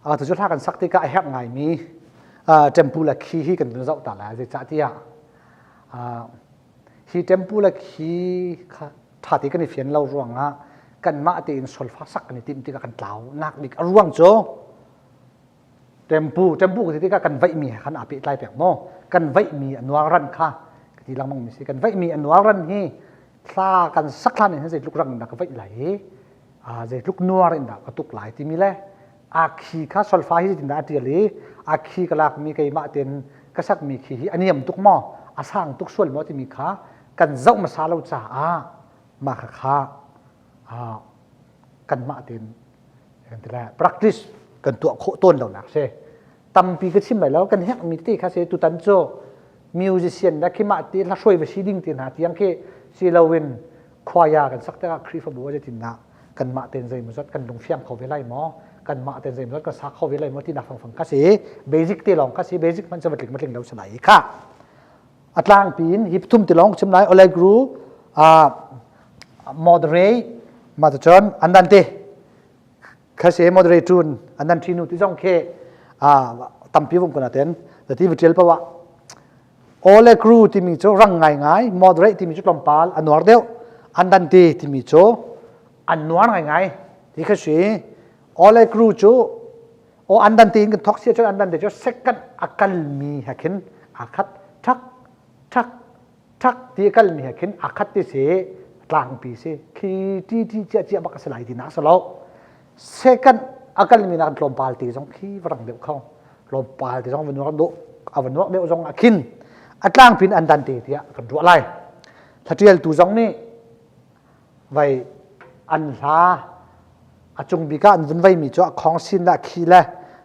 Tucu hla kan sak tikah a herh ngaimi temple le khi hi kan vun zoh ta lai. Zeicahtiah hi temple le khi kha ṭha te kan i fian lo ruangah kanmah tein solfa sak kan i timh tikah kan tlau nak bik a ruang cu tempu tempu ka ti tikah kan vaihmi he khan aa pehtlai pek maw? Kan vaihmi a nuaran kha ka ti lengmang mi si. Kan vaihmi a nuaran hi hla kan sak hlan in zeitluk rang in dah ka vaih lai i zeitluk nuar in dah ka tuk lai timi le a khi kha solfa hi zeitindah a ṭial i a khi ka lakmi keimah tein ka sakmi khi hi a niam tuk maw, a sang tuk sual maw timi kha kan zoh hmasa lo caah mah kha kha kanmah tein kan ti lai practice kan tuah khawh tawn lo nak si. Tampi ka chim lai lo, kan herhmi te kha si. Tutan cu musician le khi mah ti hla hruai va si ding te hna tiang khi si loin choir kan sak tikah Khrihfabu a zeitindah kanmah tein zeimawzat kan lungfiang kho ve lai maw, kanmah tein zeimawzat kan sa kho ve lai maw tinak fangfang kha si. Basic te lawng kha si, basic hmanh cu va tling va tling lo si lai kha. A tlangpi in hi thum ti lawng chim lai: allegro, moderate, mah cun andante kha si. Moderate tune, andantino ti zong khi tampi vung kuna ten ti va tial pawa. Allegro timi cu rang ngai ngai, moderate timi cu tlawmpal a nuar deuh, andante timi cu an nuar ngai ngai ti kha si. Allegro cu o andan tein kan thok sia cun andan te cu second a kalmi he khin aa khat, thak thak thak ti a kalmi he khin aa khat ti si, tlangpi si khi ti ti cia cia bak a si lai ti nak si lo. Second a kalmi nak tlawmpal te zong khi va rang deuh kho, tlawmpal te zong va nuak deuh, a va nuak deuh zong a khin a tlangpin andan te tiah kan ruah lai. Thatialtu zong nih vai an hla a cung bik ah an vun veimi cu a khong sin le a khi le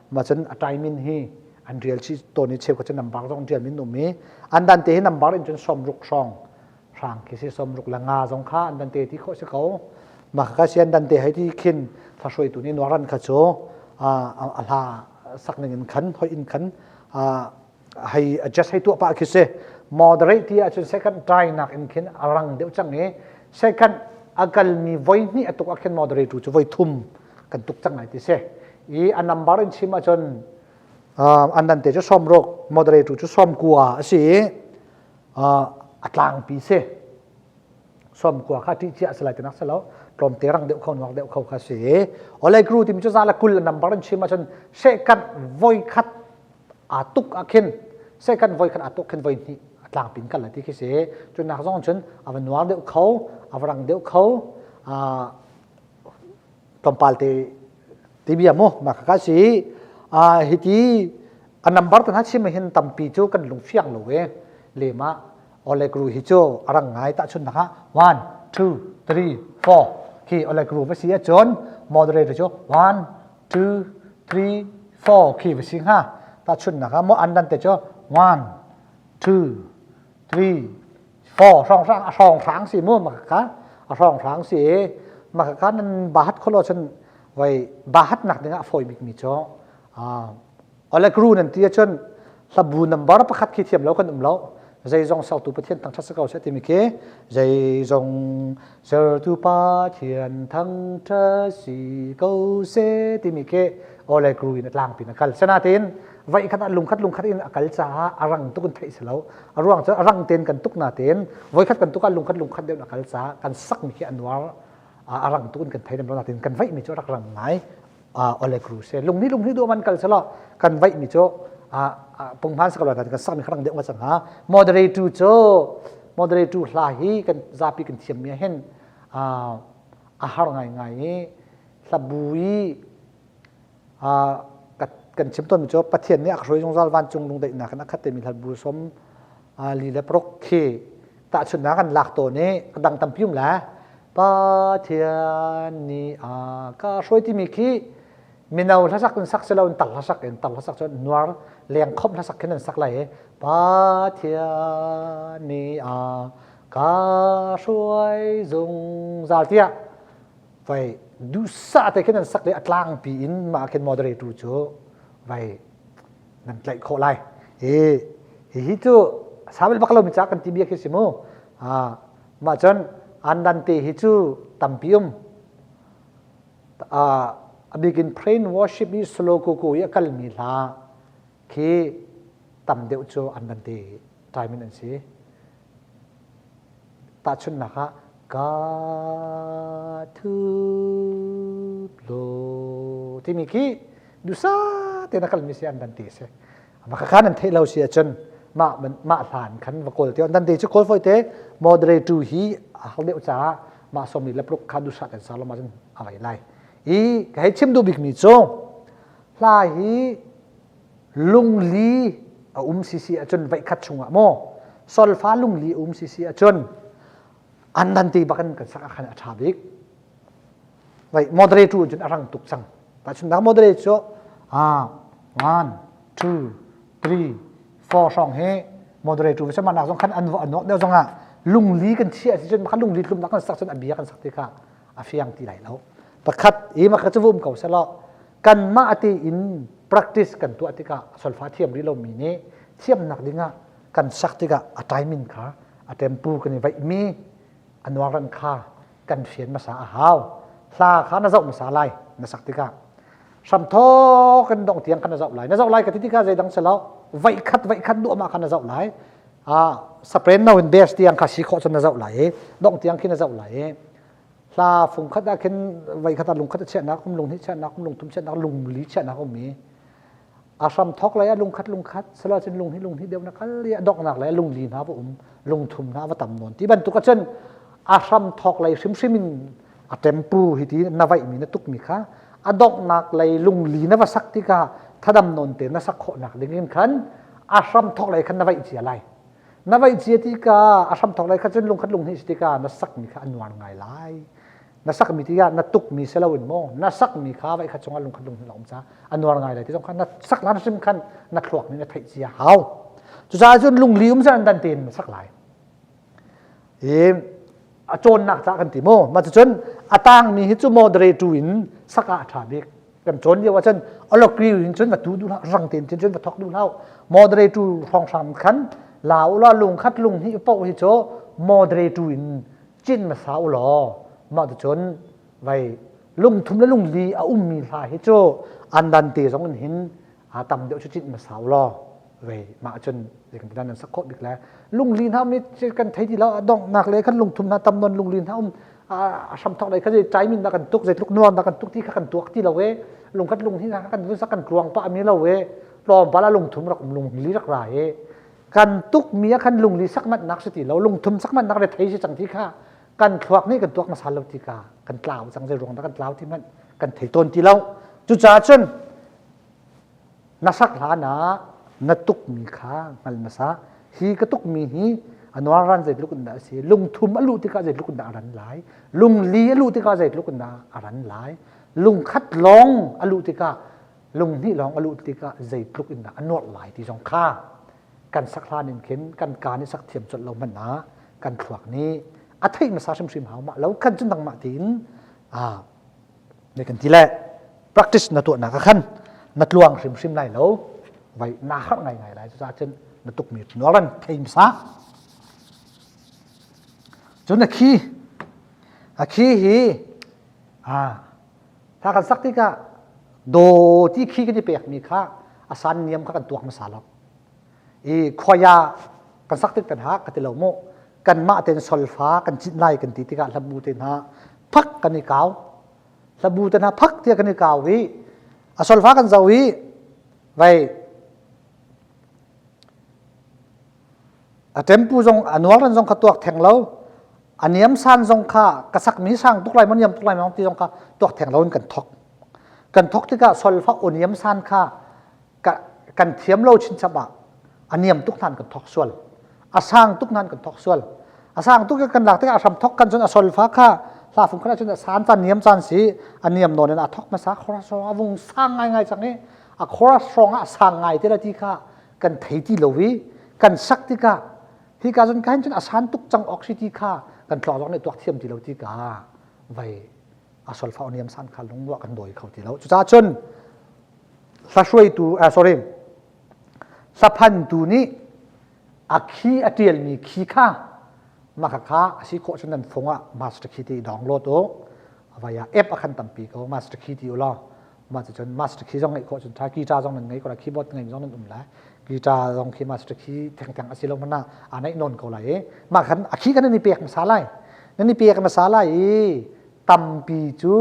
ma cun a timing hi an rial chih tawn i cheukhat cu number zong rial min um i an dan te hi number in cun 60 hrawng hrang khi si, 65 zong kha an dan te ti khawh si ko. Mah kha sian dan te hei ti khin hla nih nuaran kha cu a hla sak ning in khan hoi in khan hei adjust hei tuah pah khi si. Moderate ti ahcun second try nak in khin a rang deuh cang i second a kalmi voi hnih a tuk ah khin moderate tu cu voi thum kan tuk cang lai ti si. I a number in chim ahcun an nan te cu 60, moderate tu cu 90 a si i a tlangpi si. 90 kha ṭih cia si lai tinak si lo, tlawmte rang deuh kho, nuak deuh kho kha si. Allegro timi cu 120 number in chim ahcun second voi khat aa tuk ah khin, second voi khat aa tuk khin voi hnih a tlangpin kal lai ti khi si. Cu nak zong cun a va nuar deuh kho, a va rang deuh kho, tlawmpal te ti bia mu mah kha si. Hiti a number te hna chim hin tampi cu kan lung fiang lo e lema. Allegro hi cu a rang ngai. Tahchunhnak ah 1 2 3 4 khi allegro va si ahcun moderate cu 1 2 3 4 khi va si hnga. Tahchunhnak ah maw andante cu 1 2 3 4 hrawng hrang a hrawng hrang si mu. Maka kha a hrawng hrang si. Maka kha nan bahat kholo cun vai bahat nak ding ah fawi bik mi cu allegro nan ti ahcun hlabu number pakhat khi thiam lo kan um lo, "Zeizong sertu Pathian thangṭhat si ko seh" timi khi. "Zeizong sertu Pathian thangṭhat si ko seh" timi khi allegro in a tlangpi in a kal. Sinain vaih khat ah lungkhat lungkhat in a kal caah a rang tuk in theih si lo. A ruang cu a rang tein kan tuk natein voikhat kan tuk ah lungkhat lungkhat deuh in a kal caah kan sakmi khi a nuar, a rang tuk in kan thei lo natein kan vaihmi cu a rak rang ngai. Allegro se lungni lungni du man kal selo kan vaih mi cu punghman sakalo kan sak mi kharang deuh nga cang ha. Moderator cu, moderator hla hi kan zapi kan thiam mi hin a har ngai ngai i hlabu i kan chim ton mi cu "Pathian nih a ka hruai zungzal vancung lungdaihnak in a khat" timi hlabu 46 khi tahchunhnak kan lak tawn i a dang tampi um le "Pathian nih a ka hruai" timi khi mino hlasak in sak si lo in tar hlasak in, tar hlasak cun nuar leng khom hlasak khin an sak lai i "Pathian nih a ka hruai zungzal" tiah vai duhsah te khin an sak le a tlangpi in mah khin moderator cu vai nan tlaih khawh lai. Hi hi cu sabel bak lo mi ca kan ti bia khi si mu. Mah cun andante hi cu tampi um. A bik in praise and worship i slow kuku i a kalmi hla khi tam deuh cu an van ti time in an si. Tahchunhnak ah ka thup lo timi khi dusa tein a kalmi si an van ti si. Maka khan an theih lo si ahcun mah mah hlan khan va kawl te dan te cu kawl foi te moderator hi a hal deuh caah mah sawmli le pruk kha dusa kan sa lo ma cun a vai lai. I ka hei chim duh bikmi cu hla hi lungli a um sisi ahcun veikhat chungah maw solfa lungli a um sisi ahcun an dan te bak in kan sak ah khan a ṭha bik. Vai moderator cun a rang tuk cang. Tahchunhnak moderator cu ah one two three four hrawng hi moderator va nak zong khan an va an deuh zong ah lungli kan chiah si cun khan lungli tlum kan sak cun a bia kan sak ti kha a fiang ti lai lo. Pakhat i maka cu um ko selaw kanmah te in practice kan tuah tikah solfa thiam rih lomi nih thiamnak dingah kan sak tikah a timing kha a tempo kan i vaih mi a nuaran kha kan fian hmasa a hau. Hla kha na zoh hmasa lai na sak tikah. Hramthawk kan dong tiang kha na zoh lai. Na zoh lai ka ti tikah zeidang si lo. Veikhat veikhat duahmah kha na zoh lai. Ah, sapren no in best tiang kha si khawh cun na zoh lai i dong tiang khi na zoh lai i hla fung khat ah khin veikhat ah lungkhat a chiahnak um lung hnih chiahnak um lungthum chiahnak lungli chiahnak um i a hram thok lai ah lungkhat lungkhat silo cun lung hi lung hi deuh na kal i a donghnak lai lungli hna va um lungthum hna va tam nawn ti bantuk ahcun a hram thok lei hrimhrim in a tempu hi ti na vaih mi na tuk mi kha a donghnak lei lungli na va sak tikah thadam nawn te na sak khawhnak ding in khan a hram thok lei khan na vaih cia lai na vaih cia tikah a hram thok lei kha cun lungkhat lung hnih si tikah na sak mi kha a nuar ngai lai Na sakmi ti ah na tukmi si loin maw na sakmi kha vai khat chungah lungkhat lung um ca a nuar ngai lai ti zong kha na sak lan hrim khan na thluak nih na theih cia hau. Cucaah cun lungli um an dan tein na sak lai. I a cawnnak ca kan ti maw ma cun a tangmi hi cu moderator in sak ah a ṭha bik. Kan cawn lio ahcun alokri in cun va tu duh hlah rang tein cun va thok duh hlah. Moderator hrawnghrang khan la ula lungkhat lung hnih paoh hi cu moderator in cin hmasa u law mah ticun vai lungthum le lungli a ummi hla hi cu andan te zong in hin a tam deuh cu cin hmasa u law vei mah cun zeikan nan sak khawh bik le lungli hna mi kan thei ti lo a donghnak le kan lungthum hna tam non lungli hna um a hram thok lei kha zei chai min da kan tuk zeitluk nuam da kan tuk ti kha kan tuak ti lo e lungkhat lung hi kan vun sak kan tluang pa mi lo e tlawm pala lungthum rak um lungli rak ra e Kan tukmi ah khan lungli sakmanhnak si ti lo, lungthum sakmanhnak le thei si cang ti kha kan thluak nih kan tuak hmasa lo ti kha kan tlau cang zei ruang dah kan tlau ti hmanh kan thei tawn ti lo. Cucaah cun na sak hlan ah na tukmi kha hngal hmasa. Hi ka tukmi hi a nuar ran zeitluk in dah a si, lungthum a luh tikah zeitluk in dah a ran lai, lungli a luh tikah zeitluk in dah a ran lai, lungkhat lawng a luh tikah lunghnih lawng a luh tikah zeitluk in dah a nuarh lai ti zong kha kan sak hlan in khin kan kaa nih sak thiam colh lo hmanh ah kan thluak nih a theih hmasa hrimhrim hau mah lo khan cun nangmah tiin a ne kan ti le practice na tuahnak ah khan na tluang hrimhrim lai lo vai na harh ngai ngai lai cucaah cun na tukmi nuaran thei hmasa cun a khi a khi hi a Hla kan sak tikah daw ti khi kan i pekmi kha a san niam kha kan tuak hmasa lo. I khuaya kan sak tik kan ha ka ti lo mu. Kanmah ten solfa kan cinh lai kan ti tikah hlabu te hna phak kan i kau. Hlabu te hna phak tiah kan i kau i a solfa kan zo i vai A tempu zong a nualran zong kha tuak theng lo. A niam san zong kha ka sakmi sang tuk lai maw niam tuk lai maw ti zong kha tuak theng lo in kan thok. Kan thok tikah solfa o niam san kha kan thiam lo chinchap ah a niam tuk hnan kan thok sual. A sang tuk hnan kan thok sual. A sang tuk kan lak tikah a hram thok kan cun a solfa kha hla fung khan cun a san caan niam caan si a niam nawn in a thok hmasa chorus a vung sang ngai ngai cang i a chorus hrawng ah a sang ngai te la ti kha kan thei ti lo i kan sak tikah hika cun kahin cun a san tuk cang awk si ti kha kan tlawng zong nih tuak thiam ti lo ti ka vai a solfa niam san kha lungruah kan dawi kho ti lo cucaah cun hlahruaitu uh, sorry hlaphantu nih a khi a tialmi khi kha maka kha a si khawh cun nan phung ah master khi ti download u vaya app a khan tampi ko master khi ti u law. Mah cucun master key zong ngeih khawh cun ṭha guitar zong nan ngei ko lai keyboard ngei zong nan um lai guitar zong khi master key thengtheng a si lo hmanh ah aa naih nawn ko lai i mah khan a key kan nan i pek hmasa lai nan i pek hmasa lai i tampi cu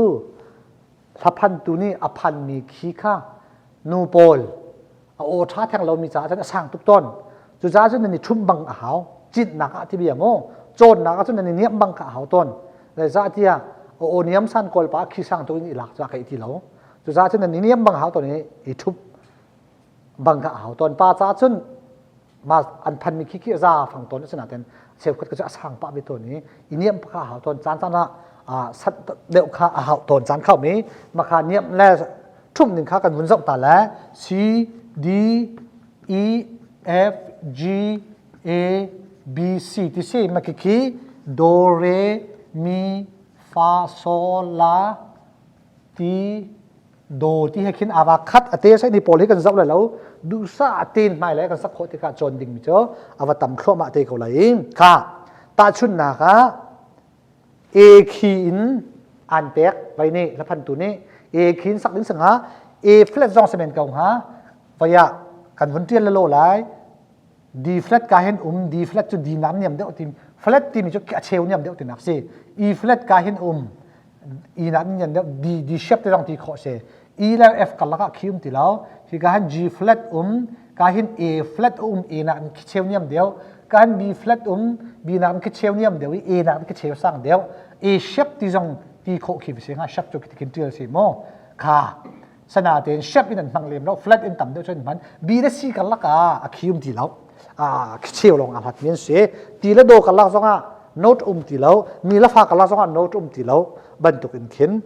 hlaphantu nih a phanmi khi kha nu pawl a aw ṭha theng lomi caah cun a sang tuk tawn cucaah cun nan i ṭhumh bang a hau cinnak ah ti bia mu cawnnak ah cun nan i niam bang kha a hau tawn zeicahtiah a aw niam san kawl pa khi sang tuk in i lak cu a keih ti lo cucaah cun nan i niam bang hau tawn i i ṭhup bang kha a hau tawn pa caah cun ma an phanmi khi khi a za fang tawn asinain cheukhat cu a sang pah ve tawn i i niam kha a hau tawn caan caan ah sat deuh kha a hau tawn caan khau mi makha niam le ṭhumh ning kha kan vun zoh ta le C D E F G A B C ti si ma khi khi do re mi fa sol la ti do ti he khin ava khat ate sai ni pawl hi kan zoh lai lo duhsa aten hmai lai kan sak khawh tikah cawn ding mi cu ava tam thluahmah te ko lai kha tahchunhnak ah A khi in an pek vai nih hlaphan tu nih A khi in sak ding sangha A flat zong semen ko hnga vai ah kan vun tial lo lai D flat ka hin um D flat cu D nam niam deuh tim flat timi cu a cheu niam deuh tinak si E flat ka hin um E nak niam deuh D D sharp te zong ti khawh si E le F karlak ah khi um ti lo hi ka hin G flat um ka hin A flat um A nak khi cheu niam deuh ka hin B flat um B nak khi cheu niam deuh i A nak khi cheu sang deuh A sharp ti zong ti khawh khi si nga sharp cu khi tial si mo kha sanatein sharp in an hmang lem lo flat in tam deuh cun hman B le C karlak ah a khi um ti lo a cheu lawng a hlat mi an si ti le do karlak zong ah note um ti lo mi le fa karlak zong ah note um ti lo bantuk in khin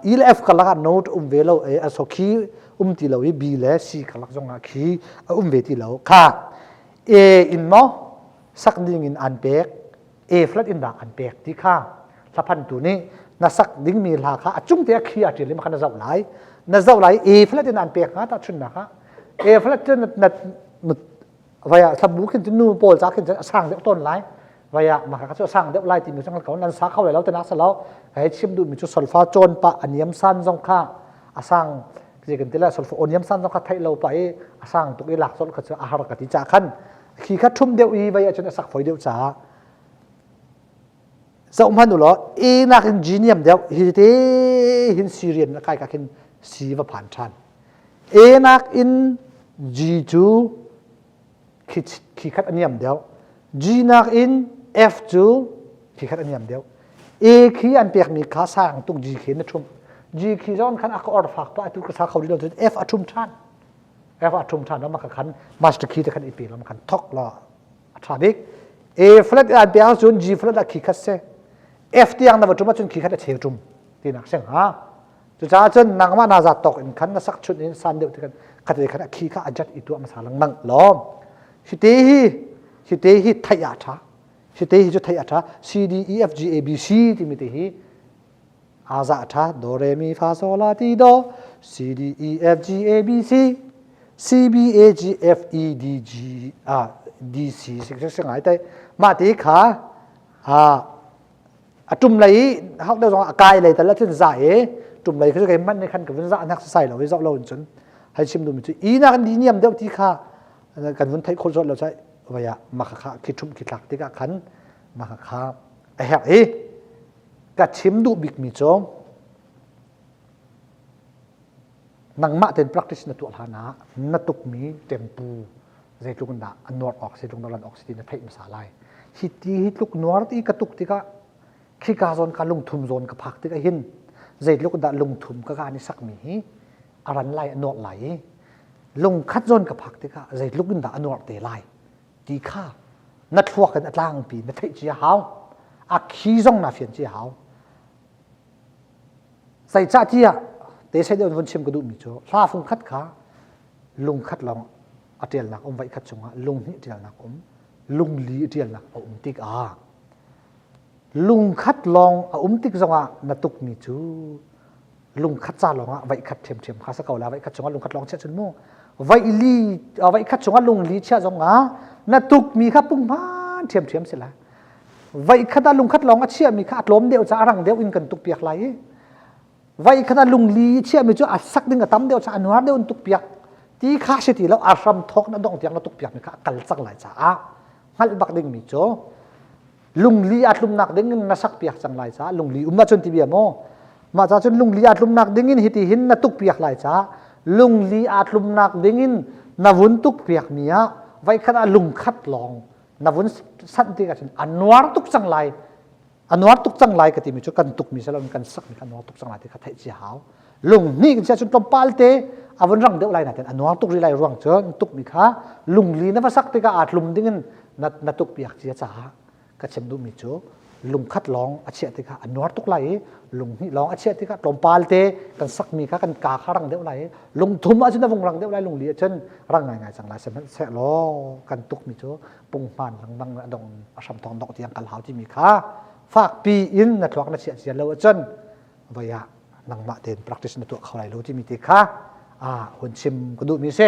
E le F karlak ah note um ve lo e so khi um ti lo i B le C karlak zong ah khi a um ve ti lo kha A in mo sak ding in an pek A flat in dah an pek ti kha hlaphantu nih na sak dingmi hla kha a cung te a khi a ṭial i kha na zoh lai na zoh lai A flat in an pek hnga ta chunnak ah A flat cu na na vai ah thlabu khin cun nu pawl ca khin cun a sang deuh tawn lai vai ah mah kha cu a sang deuh lai timi cu ko nan sa kho lai lo te nak sa lo hei chim duhmi cu solfa cawn pah a niam san zong kha a sang zei kan ti la solfa oniam san zong kha theih lo pa i a sang tuk i lak colh kha cu a har ka ti ca khan khi kha ṭhum deuh i vai ahcun a sak foi deuh caah zoh hmanh u law A nakin G niam deuh hi te hin Syrian na kai ka khin C va phan ṭhan A nakin G cu khi khat a niam deuh G nakin F cu khi khat a niam deuh A khi an pekmi kha sang tuk G khi na ṭhum G khi zawn khan a ka or fak pa atu ka sa kho rih lo cun F a ṭhum ṭhan F a ṭhum ṭhan ma ka khan master key te khan i pe lam khan thok la a ṭha bik A flat an pek ahcun G flat ah khi khat se F tiang na va ṭum ahcun khi khat a cheu ṭum tinak seng ha cucaah cun nangmah na zat tawk in khan na sak chun in san deuh ti khan khate khan a khi kha a jat i tuah hmasa lengmang lawm hi te hi hi te hi theih ah ṭha hi te hi cu theih a ṭha C D E F G A B C timi te hi A za ṭha do re mi fa so la ti do C D E F G A B C C B A G F E D G A D C si si ngai te mah ti kha a a tum lei i hak deuh zong a kai lei tal cun za i tum lei kha kei man ne khan ka vun za nak sai lo i zoh lo in cun hei chim duhmi cu i nak ni niam deuh ti kha kan vun theih khawh zawt lo chai vaya maka kha khi ṭhum khi tlak tikah khan maka kha a herh i Ka chim duh bikmi cu nangmah tein practice na tuah hlan ah na tukmi tempu zeitluk in dah a nuar awk zeitluk dah lan awk si ti na theih hmasa lai. Hi ti hi tluk nuar ti ka tuk tikah khika zawn ka lungthum zawn ka phak tikah hin zeitluk dah lungthum ka ka ni sakmi hi a ran lai a nuar lai i lungkhat zawn ka phak tikah zeitluk in dah a nuar te lai ti kha na thluak in a tlangpi na theih cia hau a khi zong na fian cia hau zeicahtiah te sai deuh vun chim ka duhmi cu hla fung khat kha lung khat lawng a ṭialnak um vaih khat chungah lung hnih ṭialnak um lung li ṭialnak a um tikah lung khat lawng a um tik zongah na tukmi cu lungkhat ca lawngah vaih khat ṭhiamṭhiam kha sa ko la vaih khat chungah lungkhat lawng chiah cun mu vaih li vaih khat chungah lungli chiah zongah na tukmi kha punghman ṭhiamṭhiam si lai vaih khat ah lungkhat lawng a chiahmi kha a tlawm deuh ca a rang deuh in kan tuk piak lai i. Vai khat ah lungli chiahmi cu a sak ding a tam deuh a nuar deuh in tuk piak ti kha si ti lo. A hram thawk na dong tiang na tuk piak mi kha a kal cang lai caah hngalh bak ding mi cu lungli a tlumnak ding in na sak piak cang lai caah, lungli um ahcun ti bia maw, mah ca cun lungli a tlumnak ding in hiti hin na tuk piak lai caah, lungli a tlumnak ding in na vun tuk piak mi ah vai khat ah lungkhat lawng na vun sanh tik ahcun a nuar tuk cang lai. A nuar tuk cang lai ka timi cu kan tukmi si loin kan sakmi kha a nuar tuk cang lai ti kha theih cia hau. Lung hnih kan si ahcun tlawmpal te a vun rang deuh lai nain a nuar tuk rih lai. Ruang cu tukmi kha lungli na va sak tikah aa tlum ding in na tuk piak cia caah. Ka chim duhmi cu lungkhat lawng a chiah tikah a nuar tuk lai i lung hnih lawng a chiah tikah tlawmpal te kan sakmi kha kan kaa kha rang deuh lai i lungthum ahcun a vung rang deuh lai, lungli ahcun rang ngaingai cang lai. Sihmanhsehlaw kan tukmi cu punghman lengmang a dong a hram thawng dong tiang kal hau timi kha fakpi in na thluak na chiah cia lo ahcun voi ah nangmah tein practice na tuah kho lai lo timi te kha a hun chim ka duhmi si.